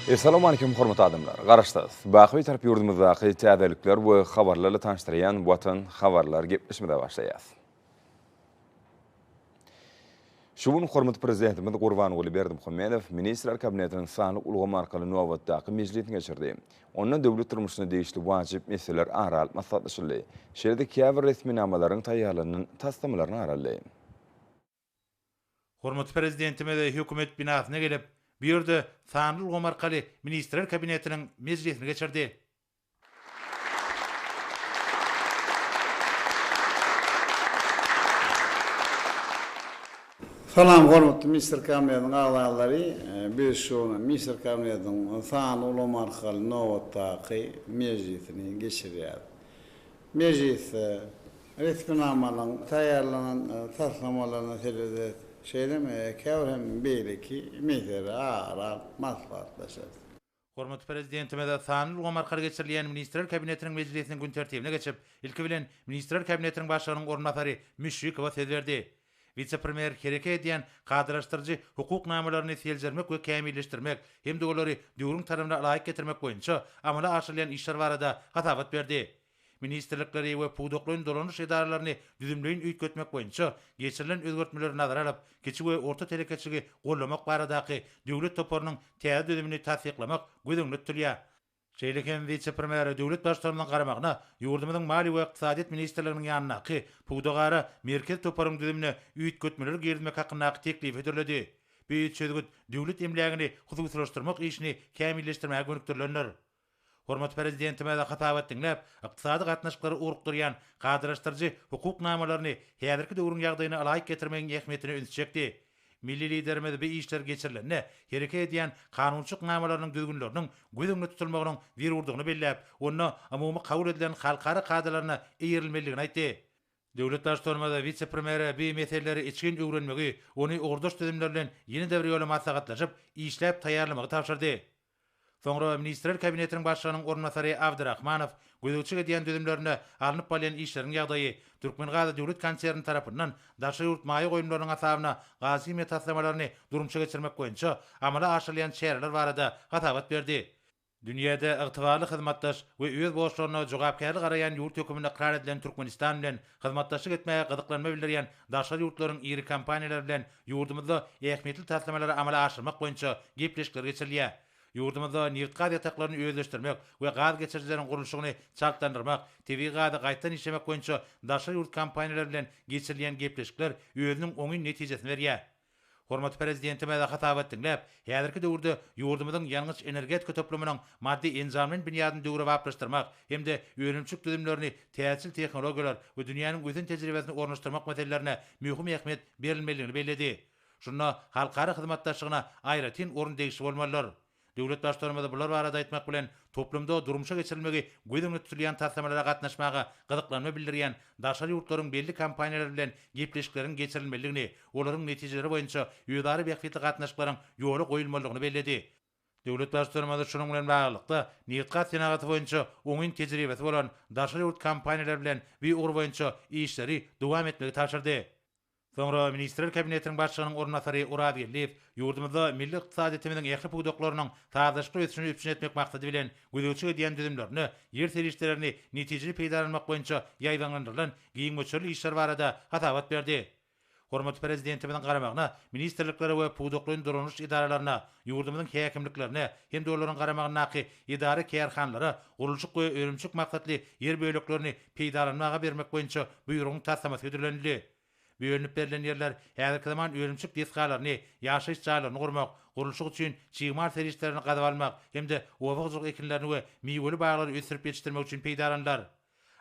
Essalawmalikim hormatly adamlar! Garaşsyz, baky Bitarap ýurdumyzdaky täzelikler we habarlarla tanyşdyrýan Watan habarlar gepleşimize başlaýas. Şu gün hormatly Prezidentimiz Gurbanguly Berdimuhamedow Ministrler Kabinetiniň sanly ulgam arkaly nobatdaky mejlisini geçirdi. Onda döwlet durmuşyna degişli wajyp meseleler ara alyp maslahatlaşyldy. Şeýle-de käbir resminamalaryň taýýarlanylan taslamalaryna garaldy. Hormatly Prezidentimiz Hökümet binasyna gelip, bu ýerde sanly ulgam arkaly Ministrler Kabinetiniň mejlisini geçirdi. Salam hormatly Ministr Kabinetiniň agzalary, biz şu gün Ministr Kabinetiniň sanly ulgam arkaly nobatdaky mejlisini geçirýäris. Mejlisde resminamalaryň taýýarlanan taslamalaryna serederis, şeýle hem käbir hem beýleki meseleleri ara alyp maslahatlaşarys. Hormatly Prezidentimiz sanly ulgam arkaly geçirilýän Ministrler Kabinetiniň mejlisiniň gün tertibine geçip, ilki bilen, Ministrler Kabinetiniň Başlygynyň orunbasary Müşşikowa söz berdi. Wise-premýer hereket edýän kadalaşdyryjy hukuk namalaryny seljermek we kämilleşdirmek hem-de olary döwrüň talabyna laýyk getirmek boýunça amala aşyrylýan işler barada hasabat berdi. Ministrlikleri we pudaklaýyn dolanyş edaralaryny düzümleýin üýtgetmek boýunça geçirilen özgertmeleri nazara alyp, kiçi we orta telekeçiligi goldamak baradaky döwlet toparynyň täze düzümini tassyklamak göz öňünde tutulýar. Şeýle hem wise-premýer döwlet Baştutanymyzyň garamagyna ýurdumyzyň Maliýe we ykdysadyýet ministrliginiň ýanyndaky Pudagara merkezi toparyň düzümine üýtgetmeler girizmek hakyndaky teklibi hödürledi. Bu çözgüt döwlet emlägini hususylaşdyrmak işini kämilleşdirmäge gönükdirilendir. Hormatly Prezidentimiz hasabat diňläp, ykdysady gatnaşyklary ugrukdyrýan kadalaşdyryjy hukuk namalaryny häzirki döwrüň ýagdaýyna ylaýyk getirmegiň ähmiýetine ünsi çekdi. Milli Liderimiz bu işler geçirilende hereket edýän kanunçylyk namalarynyň düzgünleriniň göz öňünde tutulmagynyň zerurdygyny belläp, onda umumy kabul edilen halkara kadalaryna eýerilmelidigini aýtdy. Döwlet Baştutanymyz wise-premýere bu meseleleri içgin öwrenmegi, ony ugurdaş düzümler bilen ýene-de bir ýola maslahatlaşyp, işläp taýýarlamagy tabşyrdy. Soňra Ministrler Kabinetiniň Başlygynyň orunbasary Abdyrahmanow gözegçilik edýän düzümlerinde alnyp barylýan işleriň ýagdaýy, Türkmengaz döwlet konserni tarapyndan daşary ýurt maýa goýumlarynyň hasabyna gazhimiýa taslamalaryny durmuşa geçirmek boýunça amala aşyrylýan çäreler barada hasabat berdi. Dünýäde ygtybarly hyzmatdaş we öz borçlaryna jogapkärli garaýan ýurt höküminde ykrar edilen Türkmenistan bilen hyzmatdaşlyk etmäge gyzyklanma bildirýän daşary ýurtlaryň iri kompaniýalary bilen ýurdumyzda ähmiýetli taslamalary amala aşyrmak boýunça gepleşikler geçirilýär. Ýurdumyzda nebitgaz ýataklaryny özleşdirmek we gaz geçirijileriň gurluşygyny çaltlandyrmak, tebigy gazy gaýtadan işlemek boýunça daşary ýurt kompaniýalary bilen geçirilýän gepleşikler özüniň oňyn netijesini berýär. Hormatly Prezidentimiz hasabat diňläp, häzirki döwürde ýurdumyzyň ýangyç-energetika toplumynyň maddy-enjamlaýyn binýadyny döwrebaplaşdyrmak hem-de önümçilik düzümlerini täzeçil tehnologiýalar we dünýäniň ösen tejribesini ornaşdyrmak meselelerine möhüm ähmiýet berilmelidigini belledi. Şunda halkara hyzmatdaşlygyna aýratyn orun degişli bolmalydyr. Döwlet Baştutanymyz bular barada aýtmak bilen, toplumda durmuşa geçirilmegi göz öňünde tutulýan taslamalara gatnaşmaga gyzyklanma bildirýän daşary ýurtlaryň belli kompaniýalary bilen gepleşikleriň geçirilmelidigini, olaryň netijeleri boýunça özara bähbitli gatnaşyklaryň ýola goýulmalydygyny belledi. Döwlet Baştutanymyz şunuň bilen baglylykda, nebitgaz senagaty boýunça oňyn tejribesi bolan daşary ýurt kompaniýalary bilen bu ugur boýunça işleri dowam etmegi tabşyrdy. Soňra Ministrler Kabinetiniň Başlygynyň orunbasary Oraz Geldiýew ýurdumyzda milli ykdysadyýetimiziň ähli pudaklarynyň sazlaşykly ösüşini üpjün etmek maksady bilen, gözegçilik edýän düzümlerine ýer serişdelerini netijeli peýdalanmak boýunça ýaýbaňlandyrylan giň möçberli işler barada hasabat berdi. Hormatly Prezidentimiziň garamagyna ministrliklere we pudaklaýyn dolanyş edaralaryna, ýurdumyzyň häkimliklerine hem-de olaryň garamagyndaky edara-kärhanalara gurluşyk we önümçilik maksatly ýer böleklerini peýdalanmaga bermek boýunça buýrugyň taslamasy hödürlenildi. Bölünip berlen ýerler häzirki zaman önümçilik desgalaryny, ýaşaýyş jaýlaryny gurmak, gurluşyk üçin çig mal serişdelerini gazyp almak hem-de oba hojalyk ekinlerini we miweli baglary ösdürip ýetişdirmek üçin peýdalanylar.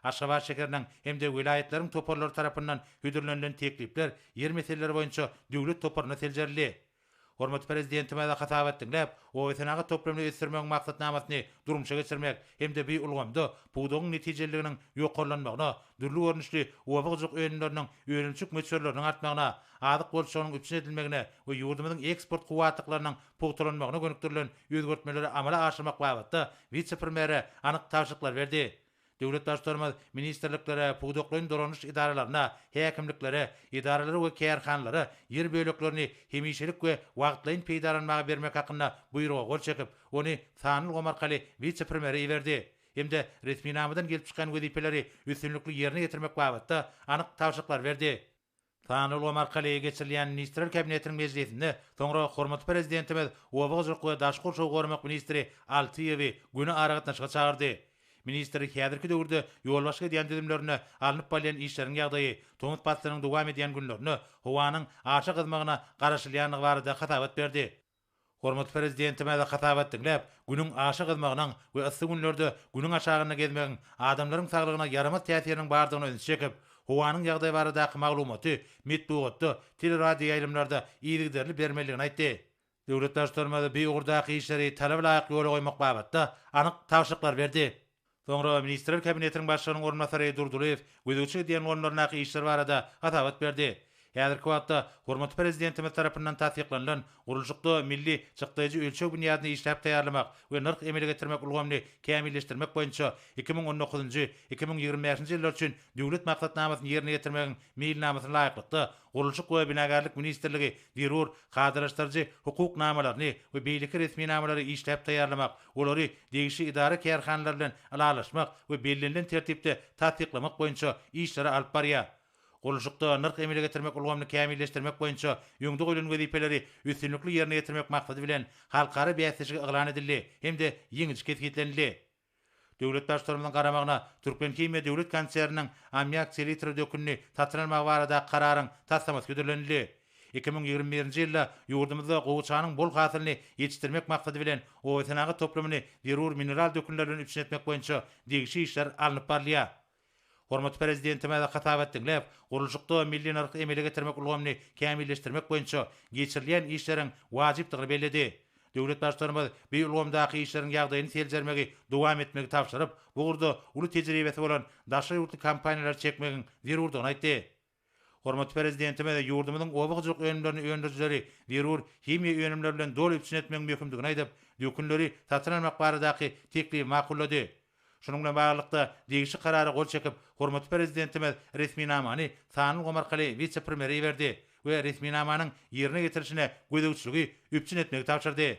Aşgabat şäheriniň hem-de welaýatlaryň toparlary tarapyndan hödürlenilen teklipler ýer meseleleri boýunça döwlet toparynda seljerildi. Hormatly Prezidentimiz hasabat diňläp, obasenagat toplumyny ösdürmegiň maksatnamasyny durmuşa geçirmek hem-de bu ulgamda pudagyň netijeliliginiň ýokarlanmagyna, dürli görnüşli oba hojalyk önümleriniň önümçilik möçberleriniň artmagyna, azyk bolçulygynyň üpjün edilmegine we ýurdumyzyň eksport kuwwatlyklarynyň pugtalanmagyna gönükdirilen özgertmeleri amala aşyrmak babatda wise-premýere anyk tabşyryklary berdi. Döwlet Baştutanymyz ministrliklere, pudaklaýyn dolanyş edaralaryna, häkimliklere, edaralara we kärhanalara ýer böleklerini hemişelik we wagtlaýyn peýdalanmaga bermek hakynda Buýruga gol çekip, ony sanly ulgam arkaly wise-premýere iberdi hem-de resminamadan gelip çykýan wezipeleri üstünlikli ýerine ýetirmek babatda anyk tabşyryklary berdi. Sanly ulgam arkaly geçirilýän Ministrler Kabinetiniň mejlisinde soňra hormatly Prezidentimiz oba hojalyk we daşky gurşawy goramak ministri Altyýewi göni aragatnaşyga çagyrdy. Ministr häzirki döwürde ýolbaşçylyk edýän düzümlerinde alnyp barylýan işleriň ýagdaýy, tomus paslynyň dowam edýän günlerinde howanyň aşa gyzmagyna garaşylýandygy barada hasabat berdi. Hormatly Prezidentimiz hasabat diňläp, Günüň aşa gyzmagynyň we yssy günlerde Günüň aşagynda gezmegiň adamlaryň saglygyna ýaramaz täsiriniň bardygyna ünsi çekip, howanyň ýagdaýy baradaky maglumaty metbugatda, teleradioýaýlymlarda yzygiderli bermelidigini aýtdy. Döwlet Baştutanymyz bu ugurdaky işleri talaba laýyk ýola goýmak babatda anyk tabşyryklary berdi. Soňra Ministrler Kabinetiniň Başlygynyň orunbasary Durdylyýew gözegçilik edýän ulgamlaryndaky işler barada hasabat berdi. Häzirki wagtda hormatly Prezidentimiz tarapyndan tassyklanylan Gurluşykda milli çykdaýjy ölçeg binýadyny işläp taýýarlamak we nyrh emele getirmek ulgamyny kämilleşdirmek boýunça 2019-njy, 2025-nji ýyllar üçin Döwlet maksatnamasyny ýerine ýetirmegiň meýilnamasyna laýyklykda, Gurluşyk we binagärlik ministrligi zerur kadalaşdyryjy hukuk namalaryny we beýleki resminamalary işläp taýýarlamak, olary degişli edara-kärhanalar bilen ylalaşmak we bellenilen tertipde tassyklamak boýunça işleri alyp barýar. Gurluşykda nyrh emele getirmek ulgamyny kämilleşdirmek boýunça öňde goýlan wezipeleri üstünlikli ýerine ýetirmek maksady bilen, halkara bäsleşigi yglan edildi hem-de ýeňiji kesgitlenildi. Döwlet Baştutanymyzyň garamagyna Türkmenhimiýa döwlet konserniniň ammiak selitra dökünini satyn almagy baradaky kararyň taslamasy hödürlenildi. 2021-nji ýylda ýurdumyzda gowaçanyň bol hasylyny ýetişdirmek maksady bilen, obasenagat toplumyny zerur mineral dökünler bilen üpjün etmek boýunça degişli işler alnyp barylýar. Hormatly Prezidentimiz hasabat diňläp, gurluşykda milli nyrh emele getirmek ulgamyny kämilleşdirmek boýunça geçirilýän işleriň wajypdygyny belledi. Döwlet Baştutanymyz bu ulgamdaky işleriň ýagdaýyny seljermegi dowam etmegi tabşyryp, bu ugurda uly tejribesi bolan daşary ýurtly kompaniýalary çekmegiň zerurdygyny aýtdy. Hormatly Prezidentimiz ýurdumyzyň oba hojalyk önümlerini öndürijileri zerur himiýa önümleri bilen doly üpjün etmegiň möhümdigini aýdyp, dökünleri satyn almak baradaky teklibi makullady. Şunuň bilen baglylykda, degişli Karara gol çekip, hormatly Prezidentimiz resminamany sanly ulgam arkaly wise-premýere iberdi we resminamanyň ýerine ýetirilişine gözegçiligi üpjün etmegi tabşyrdy.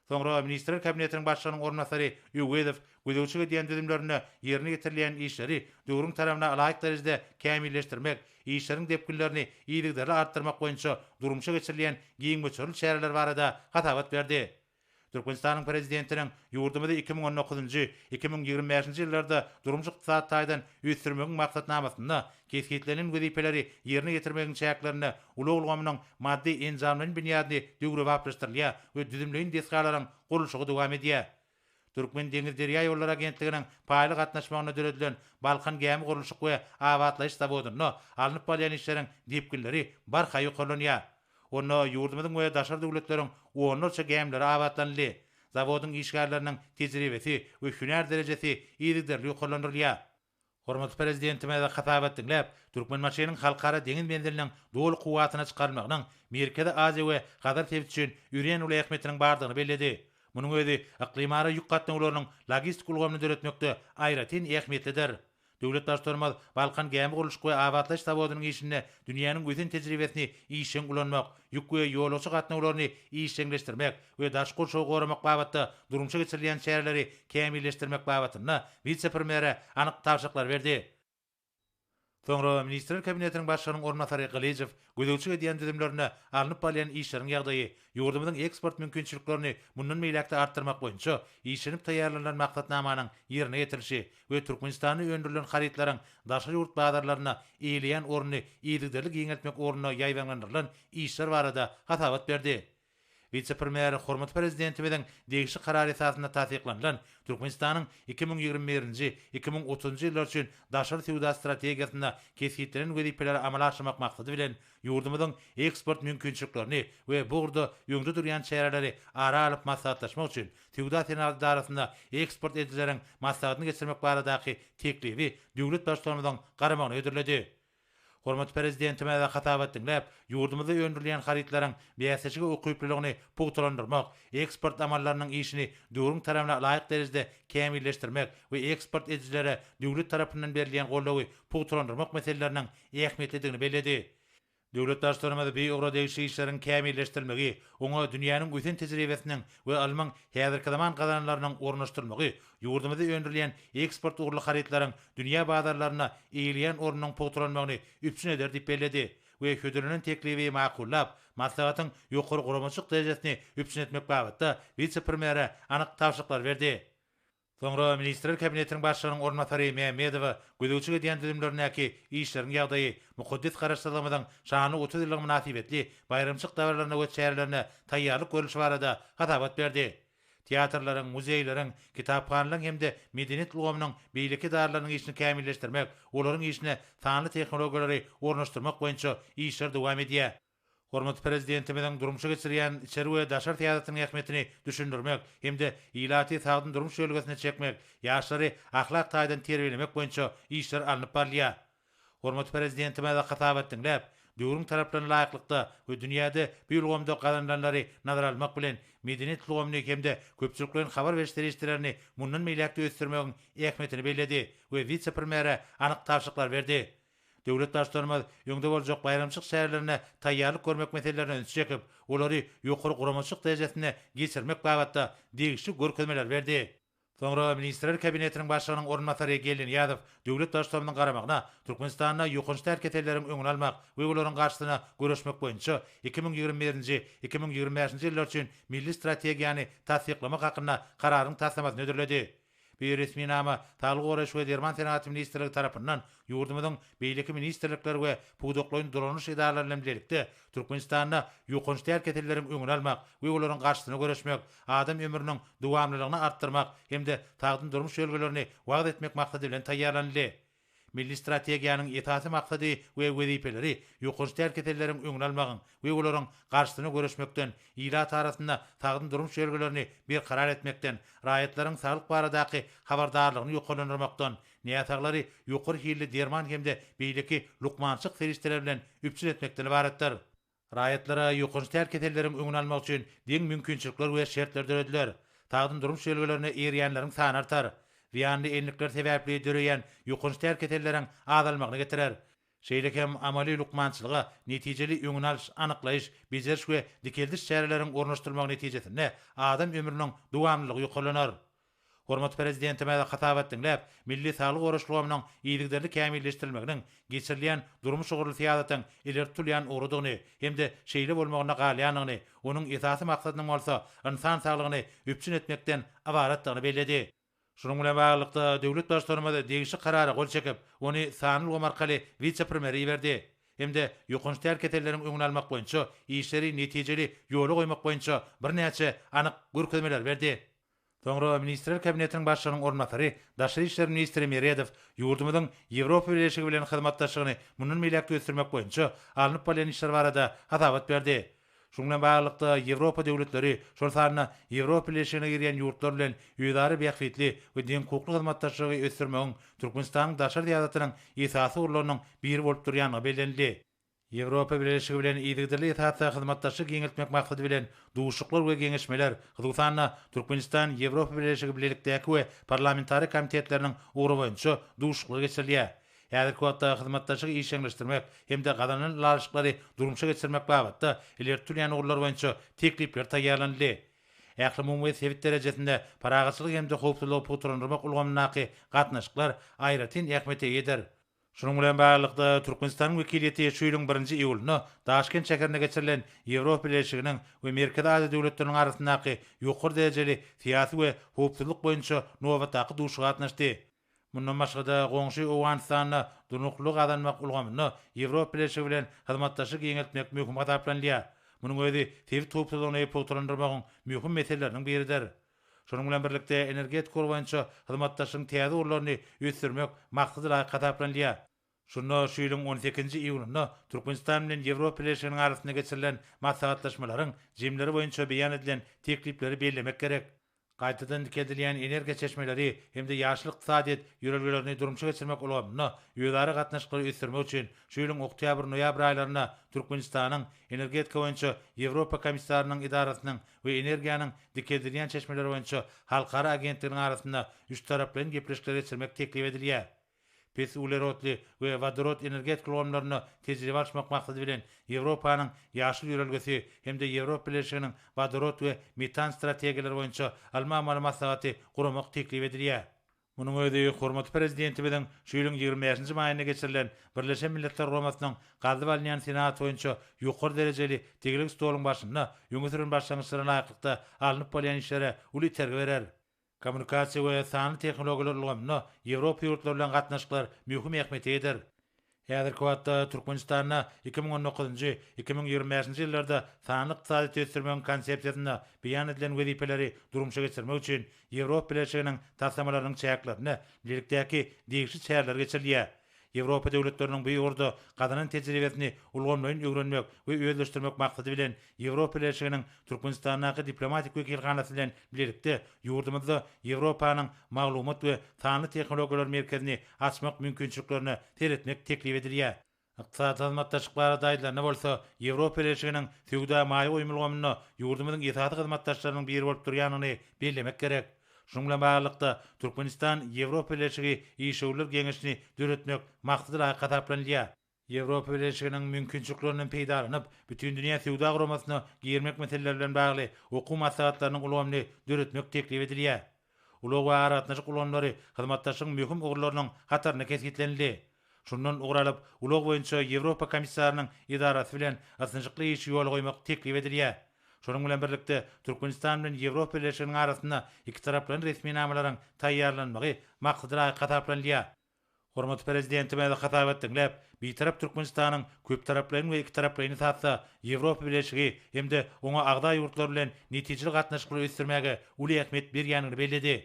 Soňra Ministrler Kabinetiniň Başlygynyň orunbasary Öwezow gözegçilik edýän düzümlerinde ýerine ýetirilýän işleri döwrüň talabyna laýyk derejede kämilleşdirmek, işleriň depginlerini yzygiderli artdyrmak boýunça durmuşa geçirilýän giň möçberli çäreler barada hasabat berdi. Türkmenistanyň Prezidentiniň ýurdumyzy 2019-njy, 2025-nji ýyllarda durmuş-ykdysady taýdan ösdürmegiň maksatnamasynda kesgitlenen wezipeleri ýerine ýetirmegiň çäklerinde ulag ulgamynyň maddy-enjamlaýyn binýadyny döwrebaplaşdyrylýar we düzümleýin desgalaryň gurluşygy dowam edýär. Türkmendeňizderýaýollary agentliginiň paýly gatnaşmagynda döredilen Balkan gämi gurluşyk we abatlaýyş zawodynda alnyp barylýan işleriň depginleri barha ýokarlanýar. Onda ýurdumyzyň we daşary döwletleriň onlarça gämileri abatlanyldy. Zawodyň işgärleriniň tejribesi we hünär derejesi yzygiderli ýokarlandyrylýar. Hormatly Prezidentimiz hasabat diňläp, Türkmenbaşynyň Halkara deňiz menziliniň doly kuwwatyna çykarylmagynyň Merkezi Aziýa we Hazar sebiti üçin örän uly ähmiýetiniň bardygyny belledi. Munuň özi yklymara ýük gatnawlarynyň logistik ulgamyny döretmekde aýratyn ähmiýetlidir. Döwlet Baştutanymyz Balkan gämi gurluşyk we abatlaýyş zawodynyň işinde dünýäniň ösen tejribesini işjeň ulanmak, ýük we ýolagçy gatnawlaryny işjeňleşdirmek we daşky gurşawy goramak babatda durmuşa geçirilýän çäreleri kämilleşdirmek babatynda wise-premýere anyk tabşyryklary berdi. Soňra Ministrler Kabinetiniň Başlygynyň orunbasary Gylyjow gözegçilik edýän düzümlerinde alnyp barylýan işleriň ýagdaýy, ýurdumyzyň eksport mümkinçiliklerini mundan beýläk-de artdyrmak boýunça işlenip taýýarlanylan maksatnamanyň ýerine ýetirilişi we Türkmenistanda öndürilen harytlaryň daşary ýurt bazarlarynda eýeleýän ornuny yzygiderli giňeltmek ugrunda ýaýbaňlandyrylan işler barada hasabat berdi. Wise-premýer hormatly Prezidentimiziň degişli Karary esasynda tassyklanylan Türkmenistanyň 2021-nji, 2030-njy ýyllar üçin daşary söwda strategiýasynda kesgitlenen wezipeleri amala aşyrmak maksady bilen, ýurdumyzyň eksport mümkinçiliklerini we bu ugurda öňde durýan çäreleri ara alyp maslahatlaşmak üçin Söwda-senagat edarasynda eksport edijileriň maslahatyny geçirmek baradaky teklibi döwlet Baştutanymyzyň garamagyna hödürledi. Hormatly Prezidentimiz hasabat diňläp, ýurdumyzda öndürilýän harytlaryň bäsleşige ukyplylygyny pugtalandyrmak, eksport amallarynyň işini döwrüň talabyna laýyk derejede kämilleşdirmek we eksport edijilere döwlet tarapyndan berilýän goldawy pugtalandyrmak meseleleriniň ähmiýetlidigini belledi. Döwlet Baştutanymyz bu ugra degişli işleriň kämilleşdirilmegi, oňa dünýäniň ösen tejribesiniň we ylmyň häzirki zaman gazananlarynyň ornaşdyrylmagy ýurdumyzda öndürilýän eksport ugurly harytlaryň dünýä bazarlarynda eýeleýän ornunyň pugtalanmagyny üpjün eder diýip belledi we hödürlenen teklibi makullap, maslahatyň ýokary guramaçylyk derejesini üpjün etmek babatda wise-premýere anyk tabşyryklary berdi. Soňra Ministrler Kabinetiniň Başlygynyň orunbasary Mämmedowa gözegçilik edýän düzümlerindäki işleriň ýagdaýy, mukaddes Garaşsyzlygymyzyň şanly 30 ýyllygy mynasybetli baýramçylyk dabaralaryna we çärelerine taýýarlyk görlüşi barada hasabat berdi. Teatrlaryň, muzeýleriň, kitaphanalaryň hem-de medeniýet ulgamynyň beýleki edaralarynyň işini kämilleşdirmek, olaryň işine sanly tehnologiýalary ornaşdyrmak boýunça işler dowam edýär. Hormatly Prezidentimiziň durmuşa geçirýän içeri we daşary syýasatynyň ähmiýetini düşündirmek hem-de ilaty sagdyn durmuş ýörelgesine çekmek, ýaşlary ahlak taýdan terbiýelemek boýunça işler alnyp barylýar. Hormatly Prezidentimiz hasabat diňläp, döwrüň talaplaryna laýyklykda we dünýäde bu ulgamda gazanylanlary nazara almak bilen, medeniýet ulgamyny hem-de köpçülikleýin habar beriş serişdelerini mundan beýläk-de ösdürmegiň ähmiýetini belledi we wise-premýere anyk tabşyryklary berdi. Döwlet Baştutanymyz öňde boljak baýramçylyk çärelerine taýýarlyk görmek meselelerine ünsi çekip, olary ýokary guramaçylyk derejesinde geçirmek babatda degişli görkezmeleri berdi. Soňra Ministrler Kabinetiniň Başlygynyň orunbasary Geldi Nyýazow döwlet Baştutanymyzyň garamagyna Türkmenistanda ýokanç däl keselleriň öňüni almak we olaryň garşysyna göreşmek boýunça 2021-nji, 2025-nji ýyllar üçin Milli strategiýany tassyklamak hakynda Kararyň taslamasyny hödürledi. Bu resminama Saglygy goraýyş we derman senagaty ministrligi tarapyndan ýurdumyzyň beýleki ministrlikleri we pudaklaýyn dolanyş edaralary bilen bilelikde Türkmenistanda ýokanç däl keselleriň öňüni almak we olaryň garşysyna göreşmek, adam ömrüniň dowamlylygyny artdyrmak hem-de sagdyn durmuş ýörelgelerini wagyz etmek maksady bilen taýýarlanyldy. Milli strategiýanyň esasy maksady we wezipeleri ýokanç däl keselleriň öňüni almagyň we olaryň garşysyna göreşmekden, ilat arasynda sagdyn durmuş ýörelgelerini berkarar etmekden, raýatlaryň saglyk baradaky habardarlygyny ýokarlandyrmakdan, näsaglary ýokary hilli derman hem-de beýleki lukmançylyk serişdeleri bilen üpjün etmekden ybaratdyr. Raýatlara ýokanç däl keselleriň öňüni almak üçin deň mümkinçilikler we şertler dörediler. Sagdyn durmuş ýörelgelerine eýerýänleriň sany artar. Zyýanly endikler sebäpli döreýän ýokanç däl keselleriň azalmagyna getirer. Şeýle hem amaly lukmançylyga netijeli öňüni alyş, anyklaýyş, bejeriş we dikeldiş çäreleriň ornaşdyrylmagy netijesinde adam ömrüniň dowamlylygy ýokarlanar. Hormatly Prezidentimiz hasabat diňläp, milli saglygy goraýyş ulgamynyň yzygiderli kämilleşdirilmeginiň geçirilýän durmuş ugurly syýasatyň ileri tutulýan ugrudygyny hem-de şeýle bolmagynda galýandygyny, onuň esasy maksadynyň bolsa ynsan saglygyny üpjün etmekden ybaratdygyny belledi. Şunuň bilen baglylykda, döwlet Baştutanymyz degişli Karara gol çekip, ony sanly ulgam arkaly wise-premýere iberdi hem-de ýokanç däl keselleriň öňüni almak boýunça işleri netijeli ýola goýmak boýunça birnäçe anyk görkezmeleri berdi. Soňra Ministrler Kabinetiniň Başlygynyň orunbasary, daşary işler ministri Meredow ýurdumyzyň Ýewropa Bileleşigi bilen hyzmatdaşlygyny mundan beýläk-de ösdürmek boýunça alnyp barylýan işler barada hasabat berdi. Şunuň bilen baglylykda, Ýewropa döwletleri, şol sanda Ýewropa Bileleşigine girýän ýurtlar bilen özara bähbitli we deňhukukly hyzmatdaşlygy ösdürmegiň Türkmenistanyň daşary syýasatynyň esasy ugurlarynyň biri bolup durýandygy bellenildi. Ýewropa Bileleşigi bilen yzygiderli esasda hyzmatdaşlygy giňeltmek maksady bilen, duşuşyklar we geňeşmeler, hususan-da, Türkmenistan, Ýewropa Bileleşigi bilelikdäki we parlamentara komitetleriniň ugry boýunça duşuşyklar geçirilýär. Häzirki wagtda hyzmatdaşlygy işjeňleşdirmek hem-de gazanylan ylalaşyklary durmuşa geçirmek babatda ileri tutulýan ugurlar boýunça teklipler taýýarlanyldy. Ählumumy we sebit derejesinde parahatçylygy hem-de howpsuzlygy pugtalandyrmak ulgamyndaky gatnaşyklar aýratyn ähmiýete eýedir. Şunuň bilen baglylykda, Türkmenistanyň wekiliýeti şu ýylyň birinji iýulynda Daşkent şäherinde geçirilen Ýewropa Bileleşiginiň we Merkezi Aziýa döwletleriniň arasyndaky ýokary derejeli syýasy we howpsuzlyk boýunça nobatdaky duşuşyga gatnaşdy. Mundan başga-da, goňşy Owganystanda durnuklylygy gazanmak ulgamynda Ýewropa Bileleşigi bilen hyzmatdaşlygy giňeltmek möhüm hasaplanylýar. Munuň özi sebit howpsuzlygyny pugtalandyrmagyň möhüm meseleleriniň biridir. Şunuň bilen birlikde, energetika ugry boýunça hyzmatdaşlygyň täze ugurlaryny ösdürmek maksada laýyk hasaplanylýar. Şunda şu ýylyň on sekizinji iýunynda Türkmenistan bilen Ýewropa Bileleşiginiň arasynda geçirilen maslahatlaşmalaryň jemleri boýunça beýan edilen teklipleri bellemek gerek. Gaýtadan dikeldilýän energiýa çeşmeleri hem-de ýaşyl ykdysadyýet ýörelgelerini durmuşa geçirmek ulgamynda özara gatnaşyklary ösdürmek üçin şu ýylyň oktýabr-noýabr aýlarynda Türkmenistanyň Energetika boýunça Ýewropa komissarynyň edarasynyň we Energiýanyň dikeldilýän çeşmeleri boýunça halkara agentliginiň arasynda üçtaraplaýyn gepleşikleri geçirmek teklip edilýär. Pes uglerodly we wodorod energetika ulgamlarynda tejribe alyşmak maksady bilen Ýewropanyň Ýaşyl ýörelgesi hem-de Ýewropa Bileleşiginiň wodorod we metan strategiýalary boýunça ylmy-amaly maslahaty guramak teklip edilýär. Munuň özi hormatly Prezidentimiziň şu ýylyň 25 nji maýynda geçirilen Birleşen Milletler Guramasynyň gazylyp alynýan senagat boýunça ýokary derejeli tegelek stoluň başynda öňe süren başlangyçlaryna laýyklykda alnyp barylýan işlere uly itergi berer. Kommunikasiýa we sanly tehnologiýalar ulgamynda Ýewropa ýurtlary bilen gatnaşyklar möhüm ähmiýete eýedir. Häzirki wagtda Türkmenistanda 2019-njy, 2025-nji ýyllarda sanly ykdysadyýeti ösdürmegiň Konsepsiýasynda beýan edilen wezipeleri durmuşa geçirmek üçin Ýewropa Bileleşiginiň taslamalarynyň çäklerinde bilelikdäki degişli çäreler geçirilýär. Ýewropa döwletleriniň bu ugurda gazanan tejribesini ulgamlaýyn öwrenmek we özleşdirmek maksady bilen, Ýewropa Bileleşiginiň Türkmenistandaky diplomatik wekilhanasy bilen bilelikde ýurdumyzda Ýewropanyň Maglumat we sanly tehnologiýalar merkezini açmak mümkinçiliklerine seretmek teklip edilýär. Ykdysady hyzmatdaşlyk barada aýdylanda bolsa, Ýewropa Bileleşiginiň söwda maýa goýum ulgamynda ýurdumyzyň esasy hyzmatdaşlarynyň biri bolup durýandygyny bellemek gerek. Şunuň bilen baglylykda, Türkmenistan Ýewropa Bileleşigi Işewürler geňeşini döretmek maksada laýyk hasaplanylýar. Ýewropa Bileleşiginiň mümkinçiliklerinden peýdalanyp, Bütindünýä Söwda Guramasyna girmek meseleleri bilen bagly okuw maslahatlarynyň ulgamyny döretmek teklip edilýär. Ulag we aragatnaşyk ulgamlary hyzmatdaşlygyň möhüm ugurlarynyň hatarynda kesgitlenildi. Şundan ugur alyp, ulag boýunça Ýewropa komissarynyň edarasy bilen ysnyşykly işi ýola goýmak teklip edilýär. Şonuň bilen birlikde, Türkmenistan bilen Ýewropa Bileleşiginiň arasynda ikitaraplaýyn resminamalaryň taýýarlanmagy maksadalaýyk hasaplanylýar. Hormatly Prezidentimiz hasabat diňläp, Bitarap Türkmenistanyň köptaraplaýyn we ikitaraplaýyn esasda Ýewropa Bileleşigi hem-de oňa agza ýurtlar bilen netijeli gatnaşyklary ösdürmäge uly ähmiýet berýändigini belledi.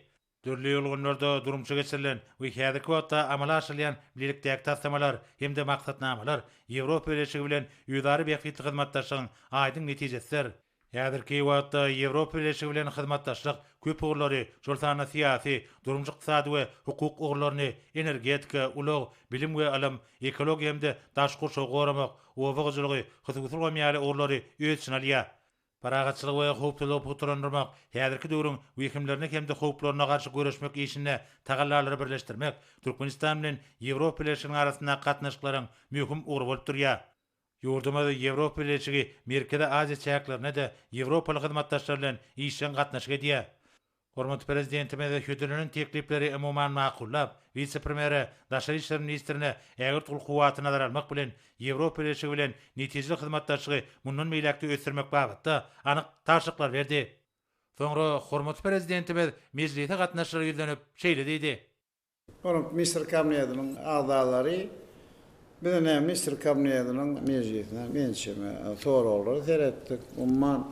Dürli ulgamlarda durmuşa geçirilen we häzirki wagtda amala aşyrylýan bilelikdäki taslamalar hem-de maksatnamalar Ýewropa Bileleşigi bilen özara bähbitli hyzmatdaşlygyň aýdyň netijesidir. Häzirki wagtda Ýewropa Bileleşigi bilen hyzmatdaşlyk köp ugurlary, şol sanda syýasy, durmuş-ykdysady we hukuk ugurlaryny, energetika, ulag, bilim we ylym, ekologiýa hem-de daşky gurşawy goramak, oba hojalygy, hususy ulgam ýaly ugurlary öz içine alýar. Parahatçylygy we howpsuzlygy pugtalandyrmak, häzirki döwrüň wehimlerine hem-de howplaryna garşy göreşmek işinde tagallalary birleşdirmek Türkmenistan bilen Ýewropa Bileleşiginiň arasyndaky gatnaşyklaryň möhüm ugry bolup durýar. Ýurdumyz Ýewropa Bileleşigi Merkezi Aziýa çäklerinde-de ýewropaly hyzmatdaşlar bilen işjeň gatnaşyk edýär. Hormatly Prezidentimiz hödürlenen teklipleri umuman makullap, wise-premýere, daşary işler ministrine ägirt uly kuwwaty nazara almak bilen, Ýewropa Bileleşigi bilen netijeli hyzmatdaşlygy mundan beýläk-de ösdürmek babatda anyk tabşyryklar berdi. Soňra hormatly Prezidentimiz mejlise gatnaşyjylara ýüzlenip, şeýle diýdi. Hormatly Ministrler Kabinetiniň agzalary, biz ine Ministrler Kabinetiniň mejlisine ençeme soraglara seretdik. Umuman,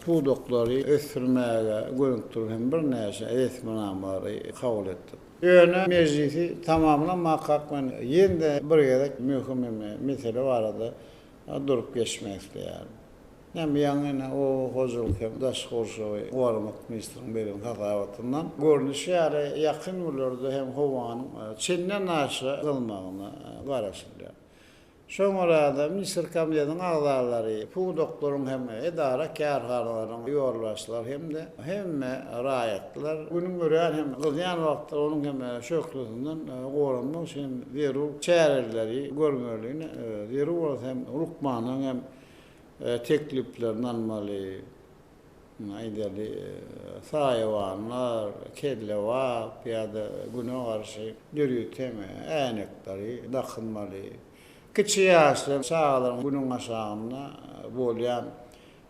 pudaklary ösdürmäge gönükdirilen hem birnäçe resminamalary kabul etdik. Ýöne mejlisi tamamlamakak men ýene-de bir gezek möhüm mesele barada durup geçmek isleýärin. Näme ýaňy ine oba hojalyk hem daşky gurşawy goramak ministriniň beren hasabatyndan görnüşi ýaly ýakyn günlerde hem howanyň çenden aşa gyzmagyna garaşylýar. Şoňa görä-de Ministrler Kabinetiniň agzalary, pudaklaryň hem edara-kärhanalaryň ýolbaşçylary hem-de hemme raýatlar günüň örän hem gyzýan wagtda onuň hem şöhlesinden goranmak üçin hem zerur çäreleri görmeli, zerur bolsa hem lukmanyň hem Tekliplerini almaly. Aýdaly, saýawanlar, kellebap ýa-da güne garşy ýörite äýnekleri dakynmaly. Kiçi ýaşly çagalaryň günüň aşagynda bolýan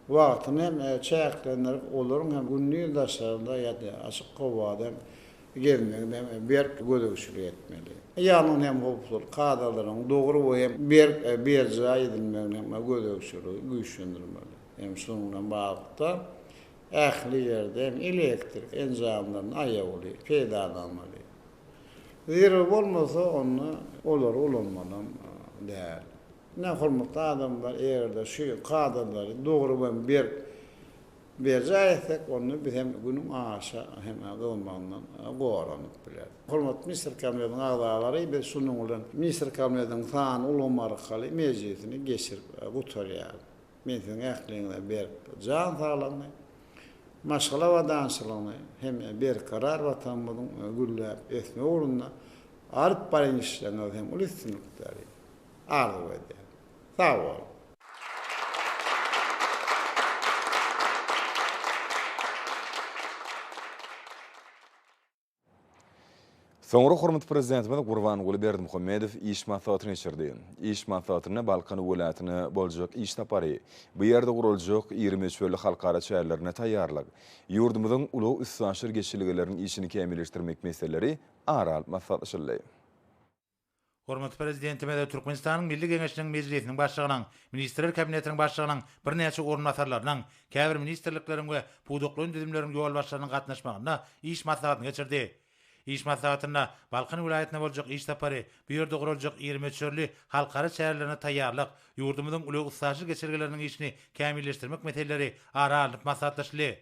wagtyny hem çäklendirip, olaryň hem gündiz daşarda ýa-da açyk howada hem gezmegine hem berk gözegçilik etmeli. Ýangyn hem howpsuzlyk kadalarynyň dogry we hem berk berjaý edilmegine hem gözegçiligi güýçlendirmeli. Hem şunuň bilen baglylykda ähli ýerde hem elektrik enjamlaryny aýawly peýdalanmaly. Zerur bolmasa onda olary ulanmalam däl. Ine hormatly adamlar eger-de şu kadalary dogry we berk. berjaý etsek, onda biz hem Günüň aşa hem gyzmagyndan goranyp bileris. Hormatly Ministrler Kabinetiniň agzalary, biz şunuň bilen Ministrler Kabinetiniň sanly ulgam arkaly mejlisini geçirip gutarýarys. Men siziň ähliňize berk jan saglygyny, maşgala abadançylygyny hem berkarar Watanymyzyň gülläp ösmegi ugrunda alyp barýan işleriňizde hem uly üstünlikleri arzuw edýärin. Sag boluň! Soňra hormatly Prezidentimiz Gurbanguly Berdimuhamedow iş maslahatyny geçirdi. Iş maslahatynda Balkan welaýatyna boljak iş sapary, bu ýerde guraljak iri möçberli halkara çärelerine taýýarlyk, ýurdumyzyň ulag-üstaşyr geçelgeleriniň işini kämilleşdirmek meseleleri ara alyp maslahatlaşyldy. Hormatly Prezidentimiz Türkmenistanyň Milli Geňeşiniň Mejlisiniň Başlygynyň, Ministrler Kabinetiniň Başlygynyň birnäçe orunbasarlarynyň, käbir ministrlikleriň we pudaklaýyn düzümleriň ýolbaşçylarynyň gatnaşmagynda iş maslahatyny geçirdi. Iş maslahatynda Balkan welaýatyna boljak iş sapary, bu ýerde guraljak iri möçberli halkara çärelerine taýýarlyk, ýurdumyzyň ulag-üstaşyr geçelgeleriniň işini kämilleşdirmek meseleleri ara alnyp maslahatlaşyldy.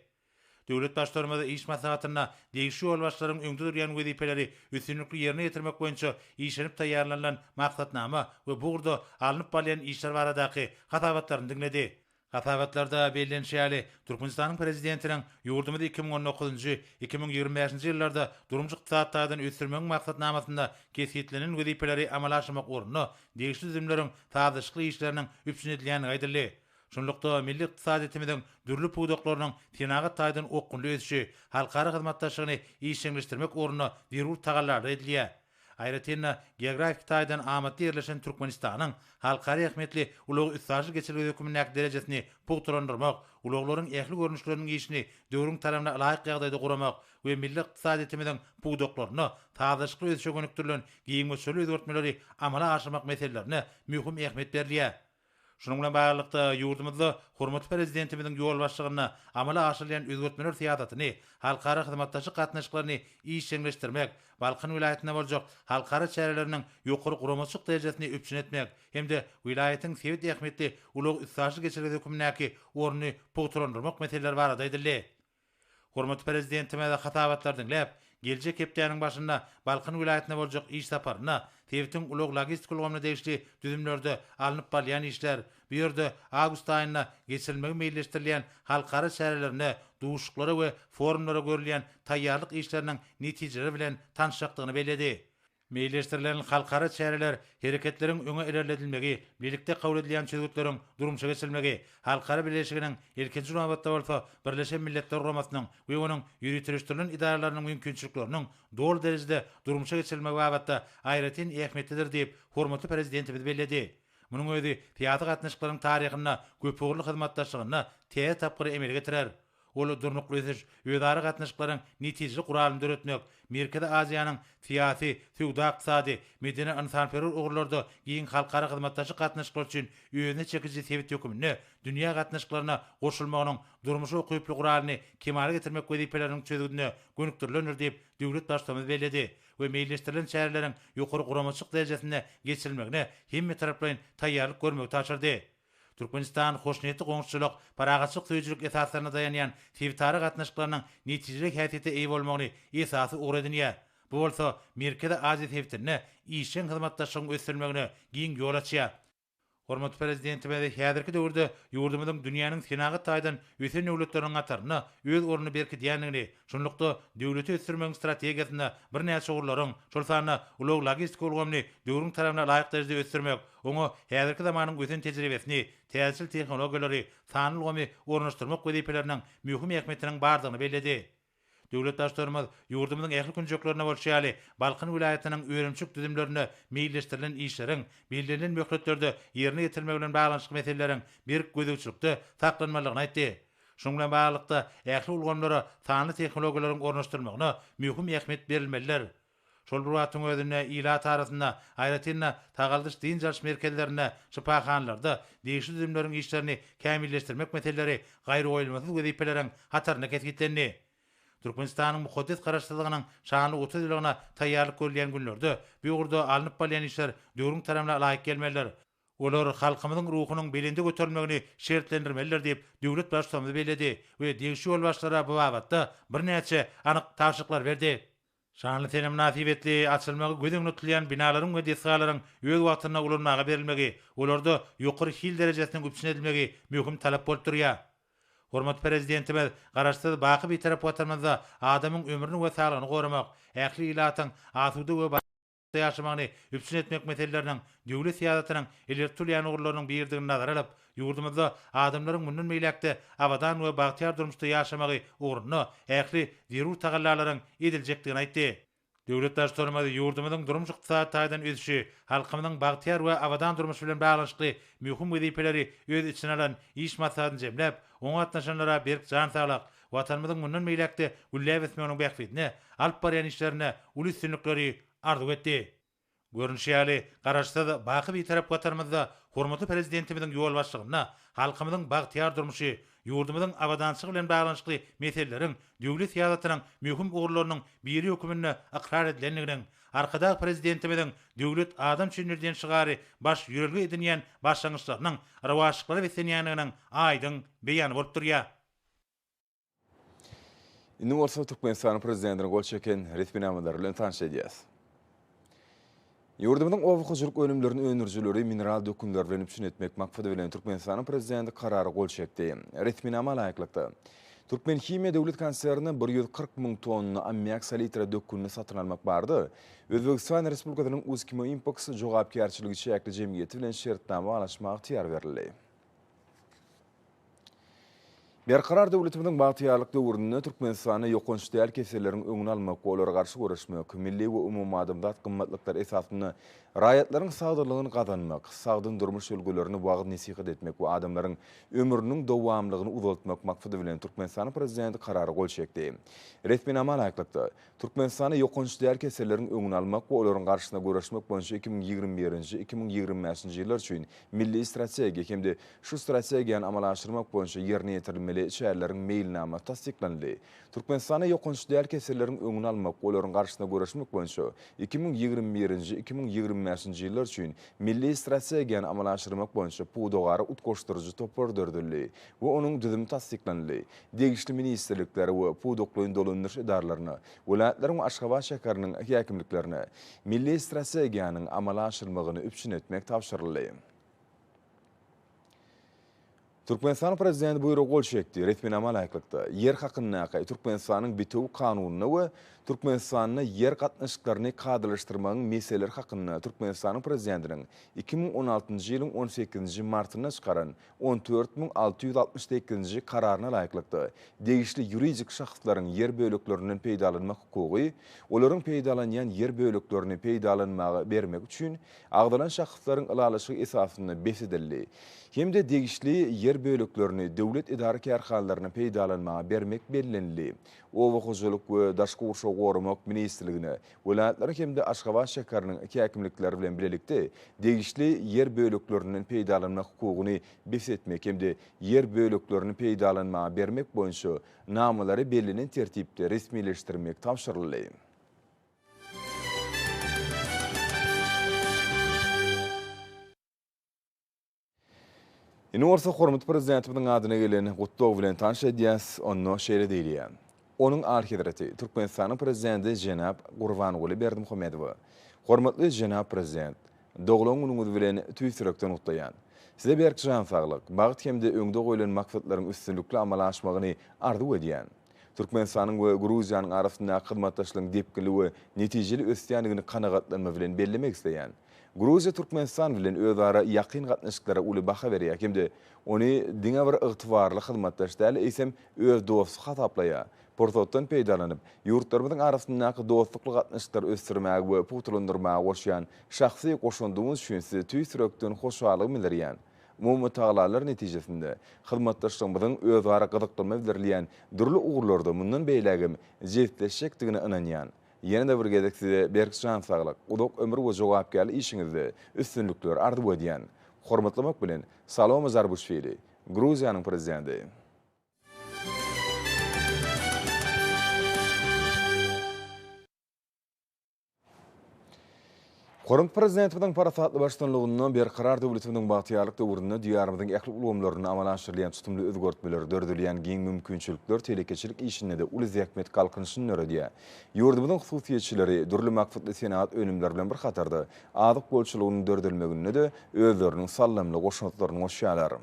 Döwlet Baştutanymyz iş maslahatynda degişli ýolbaşçylaryň öňde durýan wezipeleri üstünlikli ýerine ýetirmek boýunça işlenip taýýarlanylan maksatnama we bu ugurda alnyp barylýan işler baradaky hasabatlaryny diňledi. Hasabatlarda bellenişi ýaly, Türkmenistanyň Prezidentiniň ýurdumyzy 2019-njy, 2025-nji ýyllarda durmuş-ykdysady taýdan ösdürmegiň maksatnamasynda kesgitlenen wezipeleri amala aşyrmak ugrunda degişli düzümleriň sazlaşykly işleriniň üpjün edilýändigi aýdyldy. Şunlukda, milli ykdysadyýetimiziň dürli pudaklarynyň senagat taýdan okgunly ösüşi, halkara hyzmatdaşlygyny işjeňleşdirmek ugrunda zerur tagallalar edilýär. Aýratyn-da, geografiki taýdan amatly ýerleşen Türkmenistanyň halkara ähmiýetli ulag-üstaşyr geçelgesi hökmündäki derejesini pugtalandyrmak, ulaglaryň ähli görnüşleriniň işini döwrüň talabyna laýyk ýagdaýda guramak we milli ykdysadyýetimiziň pudaklarynda sazlaşykly ösüşe gönükdirilen giň möçberli özgertmeleri amala aşyrmak meselelerine möhüm ähmiýet berilýär. Şunuň bilen baglylykda, ýurdumyzda hormatly Prezidentimiziň ýolbaşçylygynda amala aşyrylýan özgertmeler syýasatyny, halkara hyzmatdaşlyk gatnaşyklaryny işjeňleşdirmek, Balkan welaýatynda boljak halkara çäreleriniň ýokary guramaçylyk derejesini üpjün etmek hem-de welaýatyň sebit ähmiýetli ulag-üstaşyr geçelgesi hökmündäki ornuny pugtalandyrmak meseleleri barada aýdyldy. Hormatly Prezidentimiz hasabatlary diňläp, geljek hepdäniň başynda Balkan welaýatyna boljak iş saparynda sebitiň ulag-logistika ulgamyna degişli düzümlerde alnyp barylýan işler, bu ýerde awgust aýynda geçirilmegi meýilleşdirilýän halkara çärelerine, duşuşyklara we forumlara görülýän taýýarlyk işleriniň netijeleri bilen tanyşjakdygyny belledi. Meýilleşdirilen halkara çäreler, hereketleriň öňe ilerledilmegi, bilelikde kabul edilýän çözgütleriň durmuşa geçirilmegi, halkara bileleşiginiň, ilkinji nobatda bolsa, Birleşen Milletler Guramasynyň we onuň ýöriteleşdirilen edaralarynyň mümkinçilikleriniň doly derejede durmuşa geçirilmegi babatda aýratyn ähmiýetlidir diýip, hormatly Prezidentimiz belledi. Munuň özi syýasy gatnaşyklaryň taryhynda köpugurly hyzmatdaşlygynda täze tapgyry emele getirer. Ol durnukly ösüş, özara gatnaşyklaryň netijeli guralyny döretmek, Merkezi Aziýanyň syýasy, söwda-ykdysady, medeni-ynsanperwer ugurlarda giň halkara hyzmatdaşlyk gatnaşyklary üçin özüne çekiji sebit hökmünde dünýä gatnaşyklaryna goşulmagynyň durmuşa ukyply guralyny kemala getirmek wezipeleriniň çözgüdine gönükdirilendir diýip, döwlet Baştutanymyz belledi we meýilleşdirilen çäreleriň ýokary guramaçylyk derejesinde geçirilmegine hemmetaraplaýyn taýýarlyk görmegi tabşyrdy. Türkmenistan hoşniýetli goňşuçylyk, parahatçylyk söýüjilik esaslaryna daýanýan sebitara gatnaşyklarynyň netijeli häsiýete eýe bolmagyny esasy ugur edinýär. Bu bolsa Merkezi Aziýa sebitinde işjeň hyzmatdaşlygyň ösdürilmegine giň ýol açýar. Hormatly Prezidentimiz häzirki döwürde ýurdumyzyň dünýäniň senagat taýdan ösen döwletleriniň hatarynda öz ornuny berkidýändigini, şunlukda, döwleti ösdürmegiň strategiýasynda birnäçe ugurlaryň, şol sanda ulag-logistika ulgamyny döwrüň talabyna laýyk derejede ösdürmek, Oňa häzirki zamanyň ösen tejribesini, täzeçil tehnologiýalary, sanly ulgamy ornaşdyrmak wezipeleriniň möhüm ähmiýetiniň bardygyny belledi. Döwlet Baştutanymyz ýurdumyzyň ähli künjeklerinde bolşy ýaly, Balkan welaýatynyň önümçilik düzümlerinde meýilleşdirilen işleriň bellenilen möhletlerde ýerine ýetirilmegi bilen baglanyşykly meseleleriň berk gözegçilikde saklanmalydygyny aýtdy. Şunuň bilen baglylykda, ähli ulgamlara sanly tehnologiýalaryň ornaşdyrylmagyna möhüm ähmiýet berilmelidir. Şol bir wagtyň özünde ilat arasynda, aýratyn-da, sagaldyş-dynç alyş merkezlerinde, şypahanalarda degişli düzümleriň işlerini kämilleşdirmek meseleleri gaýragoýulmasyz wezipeleriň hatarynda kesgitlendi. Türkmenistanyň mukaddes Garaşsyzlygynyň şanly 30 ýyllygyna taýýarlyk görülýän günlerde bu ugurda alnyp barylýan işler döwrüň talabyna laýyk gelmelidir. Olar halkymyzyň ruhunyň belende göterilmegini şertlendirmelidir diýip, döwlet Baştutanymyz belledi we degişli ýolbaşçylara bu babatda birnäçe anyk tabşyryklary berdi. Şanly sene mynasybetli açylmagy göz öňünde tutulýan binalaryň we desgalaryň öz wagtynda ulanmaga berilmegi, olarda ýokary hil derejesiniň üpjün edilmegi möhüm talap bolup durýar. Hormatly Prezidentimiz Garaşsyz, baky Bitarap Watanymyzda adamyň ömrüni we saglygyny goramak, ähli ilatyň asuda we bagtly ýaşamagyny üpjün etmek meseleleriniň döwlet syýasatynyň ileri tutulýan ugurlarynyň biridigini nazara alyp, ýurdumyzda adamlaryň mundan beýläk-de abadan we bagtyýar durmuşda ýaşamagy ugrunda ähli zerur tagallalaryň ediljekdigini aýtdy. Döwlet Baştutanymyz ýurdumyzyň durmuş-ykdysady taýdan ösüşi, halkymyzyň bagtyýar we abadan durmuşy bilen baglanyşykly möhüm wezipeleri öz içine alan iş maslahatyny jemläp, oňa gatnaşanlara berk jan saglyk, Watanymyzyň mundan beýläk-de gülläp ösmeginiň bähbidine alyp barýan işlerinde uly üstünlikleri arzuw etdi. Görnüşi ýaly, Garaşsyz, baky Bitarap Watanymyzda hormatly Prezidentimiziň ýolbaşçylygynda halkymyzyň bagtyýar durmuşy, ýurdumyzyň abadançylygy bilen baglanyşykly meseleleriň döwlet syýasatynyň möhüm ugurlarynyň biri höküminde ykrar edilendiginiň, Arkadag Prezidentimiziň Döwlet adam üçindir diýen şygary baş ýörelge edinýän başlangyçlarynyň rowaçlyklara beslenýändiginiň aýdyň beýany bolup durýar. Indi bolsa Türkmenistanyň Prezidentiniň gol çeken resminamalary bilen tanyş edýäris. Ýurdumyzyň oba hojalyk önümlerini öndürijileri mineral dökünler bilen üpjün etmek maksady bilen Türkmenistanyň Prezidenti Karara gol çekdi. Resminama laýyklykda, Türkmenhimiýa döwlet konsernine 140 müň tonna ammiak salitra dökünini satyn almak barada Özbegistan Respublikasynyň Uzkimoimpoks jogapkärçiligi çäkli jemgyýeti bilen şertnama baglaşmaga ygtyýar berildi. Berkarar döwletimiziň bagtyýarlyk döwründe Türkmenistanda ýokanç däl keselleriň öňüni almak we olara garşy göreşmek, milli we umumadamzat gymmatlyklary esasynda raýatlaryň sagdynlygyny gazanmak, sagdyn durmuş ýörelgelerini wagyz-nesihat etmek we adamlaryň ömrüniň dowamlygyny uzaltmak maksady bilen Türkmenistanyň Prezidenti Karara gol çekdi. Resminama laýyklykda, Türkmenistanda ýokanç däl keselleriň öňüni almak we olaryň garşysyna göreşmek boýunça 2021-nji, 2025-nji ýyllar üçin Milli strategiýa hem-de şu strategiýany amala aşyrmak boýunça ýerine ýetirilmeli çäreleriň meýilnamasy tassyklanyldy. Türkmenistanda ýokanç däl keselleriň öňüni almak we olaryň garşysyna göreşmek boýunça 2021-nji, 2025-nji ýyllar üçin Milli strategiýany amala aşyrmak boýunça pudagara utgaşdyryjy topar döredildi we onuň düzümi tassyklanyldy. Degişli ministrliklere we pudaklaýyn dolandyryş edaralaryna, welaýatlaryň we Aşgabat şäheriniň häkimliklerine Milli strategiýanyň amala aşyrylmagyny üpjün etmek tabşyryldy. Türkmenistanyň Prezidenti buýruga gol çekdi. Resminama laýyklykda, Ýer hakyndaky Türkmenistanyň bitewi Kanunyna we Türkmenistanda ýer gatnaşyklaryny kadalaşdyrmagyň meseleleri hakynda Türkmenistanyň Prezidentiniň 2016-njy ýylyň on sekizinji martynda çykaran 14668-nji Kararyna laýyklykda, degişli ýuridik şahslaryň ýer böleklerinden peýdalanmak hukugy, olaryň peýdalanýan ýer böleklerini peýdalanmaga bermek üçin agzalan şahslaryň ylalaşygy esasynda bes edildi hem-de degişli ýer böleklerini döwlet edara-kärhanalaryna peýdalanmaga bermek bellenildi. Oba hojalyk we daşky gurşawy goramak ministrligine Welaýatlaryň hem-de Aşgabat şäheriniň häkimlikleri bilen bilelikde degişli ýer böleklerinden peýdalanmak hukugyny bes etmek hem-de ýer böleklerini peýdalanmaga bermek boýunça namalary bellenen tertipde resmileşdirmek tabşyryldy. Indi bolsa hormatly Prezidentimiziň adyna gelen gutlag bilen tanyş edýäs, onda şeýle diýilýär, Onuň Alyhezreti, Türkmenistanyň Prezidenti jenap Gurbanguly Berdimuhamedowa, Hormatly jenap Prezident, doglan günüňiz bilen tüýs ýürekden gutlaýan. Size berk jan saglyk, bagt hem-de öňde goýlan maksatlaryň üstünlikli amala aşmagyny arzuw edýän. Türkmenistanyň we Gruziýanyň arasyndaky hyzmatdaşlygyň depginli we netijeli ösýändigini kanagatlanma bilen bellemek isleýän. Gruziýa Türkmenistan bilen özara ýakyn gatnaşyklara uly baha berýär hem-de ony diňe bir ygtybarly hyzmatdaş däl, eýsem, öz dosty hasaplaýar. Pursatdan peýdalanyp, ýurtlarymyzyň arasyndaky dostlukly gatnaşyklary ösdürmäge we pugtalandyrmaga goşýan şahsy goşandyňyz üçin size tüýs ýürekden hoşallygymy bildirýän. Umumy tagallalar netijesinde, hyzmatdaşlygymyzyň özara gyzyklanma bildirilýän dürli ugurlarda mundan beýlägem jebisleşjekdigine ynanýan. Ýene-de bir gezek size berk jan saglyk, uzak ömür we jogapkärli işiňizde üstünlikler arzuw edýän. Hormatlamak bilen, Salome Zarbuşwili, Gruziýanyň Prezidenti. Hormatly Prezidentimiziň parasatly baştutanlygynda Berkarar döwletimiziň bagtyýarlyk döwründe Diýarymyzyň ähli ulgamlarynda amala aşyrylýan tutumly özgertmeler, döredilýän giň mümkinçilikler telekeçilik işinde-de uly zähmet galkynyşyny döredýär. Ýurdumyzyň hususyýetçileri dürli maksatly senagat önümleri bilen bir hatarda, azyk bolçulygynyň döredilmeginde-de özleriniň saldamly goşantlaryny goşýarlar.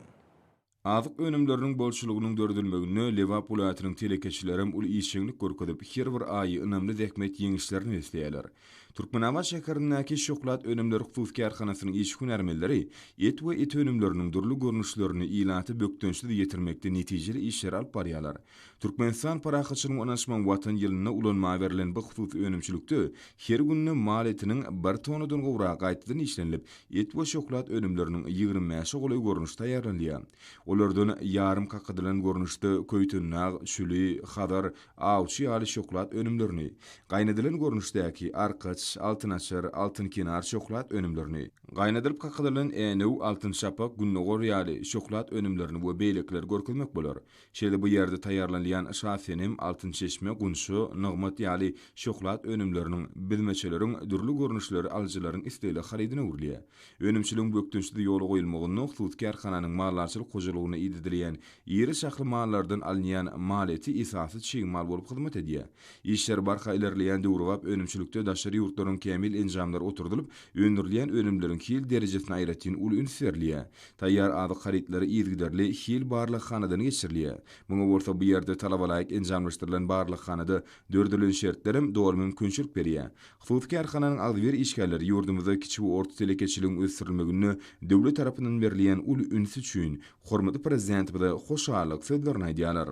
Azyk önümleriniň bolçulygynyň döredilmeginde Lebap welaýatynyň telekeçilerem uly işjeňlik görkezip, her bir aýy ynamly zähmet ýeňişlerine besleýärler. Türkmenabat şäherindäki Şöhlat önümleri hususy kärhanasynyň iş hünärmenleri et we et önümleriniň dürli görnüşlerini ilata bökdençsiz ýetirmekde netijeli işleri alyp barýarlar. Türkmenistan Parahatçylygyň we ynanyşmagyň Watany ýylynda ulanmaga berlen bu hususy önümçilikde her günde mal etiniň bir tonnadan gowragy gaýtadan işlenilip, Et we şöhlat önümleriniň 25-e golaý görnüşi taýýarlanylýar. Olardan ýarym kakadylan görnüşde Köýtendag, Çüli, Hazar, Awçy ýaly şöhlat önümlerini, gaýnadylan görnüşdäki Arkaç, Altyn açar, Altyn kenar şöhlat önümlerini, gaýnadylyp kakadylan Änew, Altyn şapak, Gündogar ýaly şöhlat önümlerini we beýlekileri görkezmek bolar. Şeýle bu ýerde taýýarlanylýan Şasenem, Altyn çeşme, Gunça, Nygmat ýaly şöhlat önümleriniň, büzmeçeleriň dürli görnüşleri alyjylaryň islegli harydyna öwrülýär. Önümçiligiň bökdençsiz ýola goýulmagynda hususy kärhananyň maldarçylyk hojalygynda idedilýän iri şahly mallardan alynýan mal eti esasy çig mal bolup hyzmat edýär. Işler barha ilerleýän döwrebap önümçilikde daşary ýurtlaryň kämil enjamlary oturdylyp, öndürilýän önümleriň hil derejesine aýratyn uly üns berilýär. Taýýar azyk harytlary yzygiderli hil barlaghanadan geçirilýär. Muňa bolsa bu ýerde talabalaýyk enjamlaşdyrylan barlaghanada döredilen şertlerem doly mümkinçilik berýär. Hususy kärhananyň agzybir işgärleri ýurdumyzda kiçi we orta telekeçiligiň ösdürilmeginde döwlet tarapyndan berilýän uly üns üçin hormatly Prezidentimize hoşallyk sözlerini aýdýarlar.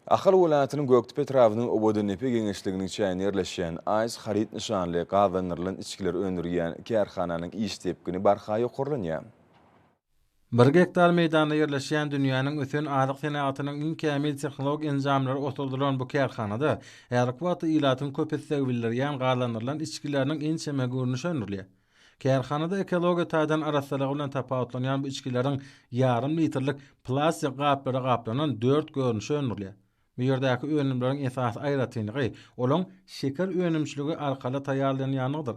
Ahal welaýatynyň Gökdepe etrabynyň Owadandepe geňeşliginiň çäginde ýerleşýän Aýs haryt nyşanly gazlandyrylan içgileri öndürýän kärhananyň iş depgini barha ýokarlanýar. Bir gektar meýdanda ýerleşýän dünýäniň ösen azyk senagatynyň iň kämil tehnologik enjamlary oturdylan bu kärhanada häzirki wagtda ilatyň köp isleg bildirýän gazlandyrylan içgileriniň ençeme görnüşi öndürilýär. Kärhanada ekologiýa taýdan arassalygy bilen tapawutlanýan bu içgileriň ýarym litrlik plastik gaplara gaplanan dört görnüşi öndürilýär. Bu ýerdäki önümleriň esasy aýratynlygy olaň şeker önümçiligi arkaly taýýarlanýanlygydyr.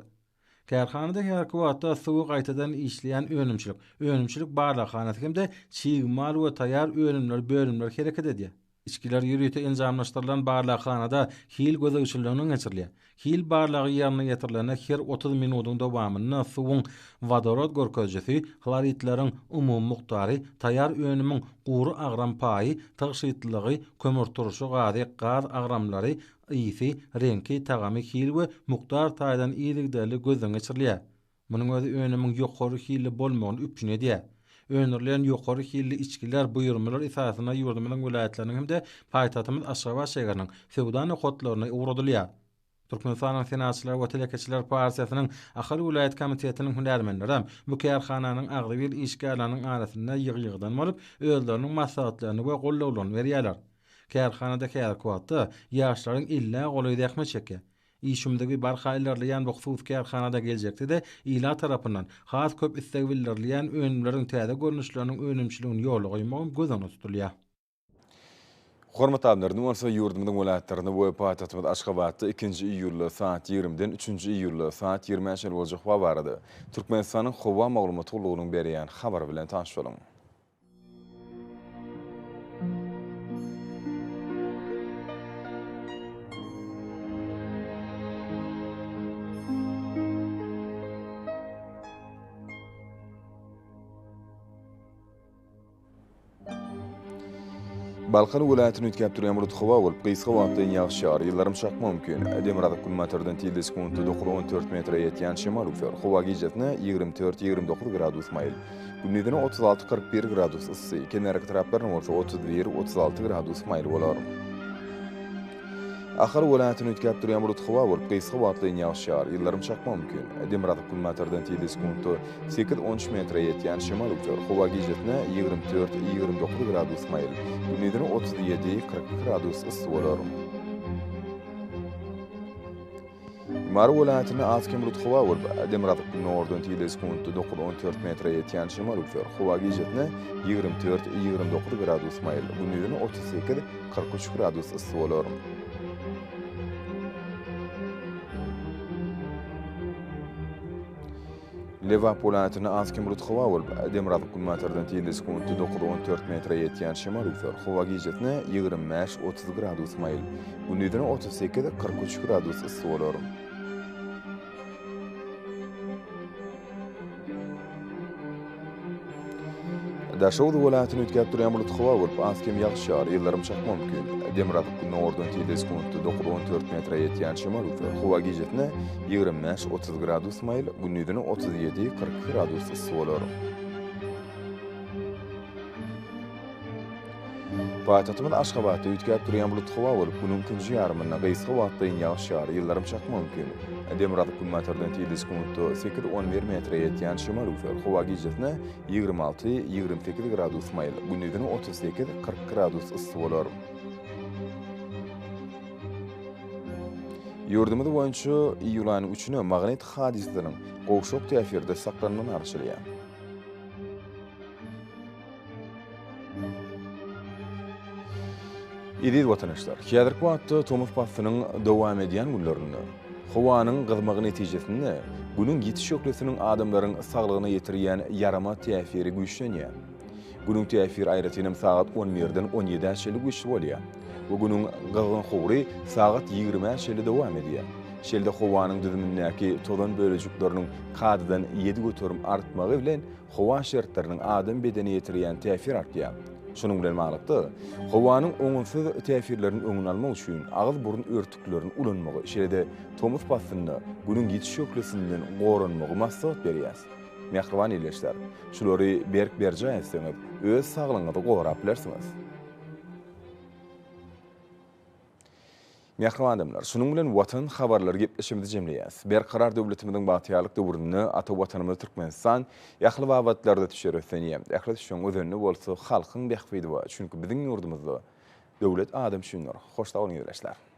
Kärhanada häzirki wagtda suwy gaýtadan işleýän önümçilik, önümçilik barlaghanasy hem-de çig mal we taýýar önümler bölümleri hereket edýär. Içgiler ýörite enjamlaşdyrylan barlaghanada hil gözegçiliginden geçirilýär. Hil barlagy ýerine ýetirilende her 30 minudyň dowamynda suwuň wodorod görkezijisi, hloridleriň umumy mukdary, taýýar önümiň gury agram paýy, tygşytlylygy, kömürturşy gazy, gaz agramlary, ysy, reňki, tagamy hil we mukdar taýdan yzygiderli gözden geçirilýär. Munuň özi önümiň ýokary hilli bolmagyny üpjün edýär. Öndürilýän ýokary hilli içgiler buýurmalar esasynda ýurdumyzyň welaýatlarynyň hem-de paýtagtymyz Aşgabat şäheriniň söwda nokatlaryna ugradylýar. Türkmenistanyň Senagatçylar we telekeçiler partiýasynyň Ahal welaýat komitetiniň hünärmenlerem bu kärhananyň agzybir işgärleriniň arasynda ýygy-ýygydan bolup, özleriniň maslahatlaryny we goldawlaryny berýärler. Kärhanada häzirki wagtda ýaşlaryň ellä golaýy zähmet çekýär. Iş ümzügi barha ilerleýän bu hususy kärhanada geljekde-de ilat tarapyndan has köp isleg bildirilýän önümleriň täze görnüşleriniň önümçiligini ýola goýmagam göz öňünde tutulýar. Hormatly adamlar, indi bolsa ýurdumyzyň welaýatlarynda we paýtagtymyz Aşgabatda ikinji iýulda saat ýigrimiden üçünji iýulda saat ýigrimä çenli boljak howa barada Türkmenistanyň Howa maglumat gullugynyň berýän habary bilen tanyş boluň. Balkan welaýatyny üýtgäp durýan bulut howa bolup, gysga wagtlaýyn ýagyş ýagar, ýyldyrym çakmagy mümkin. Demirgazyk-günbatardan tizligi sekuntda 9-14 metre ýetýän şemal üflär. Howa gijesine 24, 29 gradus maýyl. Gündizine 36, 41 gradus yssy, kenarýaka etraplarynda bolsa 31, 36 gradus maýyl bolar. Ahal welaýatyny üýtgäp durýan bulut howa bolup, gysga wagtlaýyn ýagyş ýagar, ýyldyrym çakmagy mümkin. Demirgazyk-günbatardan tizligi sekuntda 8-13 metre ýetýän şemal öwser. Howa gijesine 24, 29 gradus maýyl, gündizine 37, 42 gradus yssy bolar. Mary welaýatynda az-kem bulut howa bolup, demirgazyk-gündogardan tizligi sekuntda 9-14 metre ýetýän şemal öwser. Howa gijesine 24, 29 gradus maýyl, gündizine 38, 43 gradus yssy bolar. Lebap welaýatynda az-kem bulut howa bolup, demirgazyk-günbatardan tizligi sekuntda dokuz-on dört metre ýetýän şemal öwser. Howa gijesine 25, 30 gradus maýyl, gündizine 38, 43 gradus yssy bolar. Daşoguz welaýatyny üýtgäp durýan bulut howa bolup, az-kem ýagyş ýagar, ýyldyrym çakmagy mümkin. Demirgazyk gündogardan tizligi sekuntda 9-14 metre ýetýän şemal öwser. Howa gijesine 25-30 gradus maýyl, gündizine 37-42 gradus yssy bolar. Paýtagtymyz Aşgabatda üýtgäp durýan bulut howa bolup, günüň ikinji ýarymynda gysga wagtlaýyn ýagyş ýagar, ýyldyrym çakmagy mümkin. Demirgazyk-günbatardan tizligi sekuntda 8-11 metre ýetýän şemal öwser. Howa gijesine 26, 28 gradus maýyl, gündizine 38, 40 gradus yssy bolar. Ýurdumyz boýunça iýul aýynyň üçüne magnit hadysasynyň gowşak täsirde saklanmagyna garaşylýar. Eziz watandaşlar, häzirki wagtda tomus paslynyň dowam edýän günlerinde howanyň gyzmagy netijesinde Günüň ýiti şöhlesiniň adamlaryň saglygyna ýetirýän ýaramaz täsiri güýçlenýär. Günüň täsiri aýratynam sagat on birden on ýedä çenli güýçli bolýar we Günüň gyzgyn howry sagat ýigrimä çenli dowam edýär. Şeýle-de howanyň düzümindäki tozan bölejikleriniň kadadan 7% artmagy bilen howa şertleriniň adam bedenine ýetirýän täsiri artýar. Şunuň bilen baglylykda, howanyň oňaýsyz täsirleriniň öňüni almak üçin agyz-burun örtüklerini ulanmagy, şeýle-de tomus paslynda Günüň ýiti şöhlesinden goranmagy maslahat berýäris. Mähriban ildeşler, şulary berk berjaý etseňiz, öz saglygyňyzy gorap bilersiňiz. Mähriban adamlar, şunuň bilen Watan habarlary gepleşigimizi jemleýäris. Berkarar döwletimiziň bagtyýarlyk döwründe ata Watanymyz Türkmenistan ähli babatlarda ösüşlere öslenýär. Ähli ösüşiň özeninde bolsa halkyň bähbidi bar. Çünki biziň ýurdumyzda Döwlet adam üçindir. Hoş sag boluň ildeşler!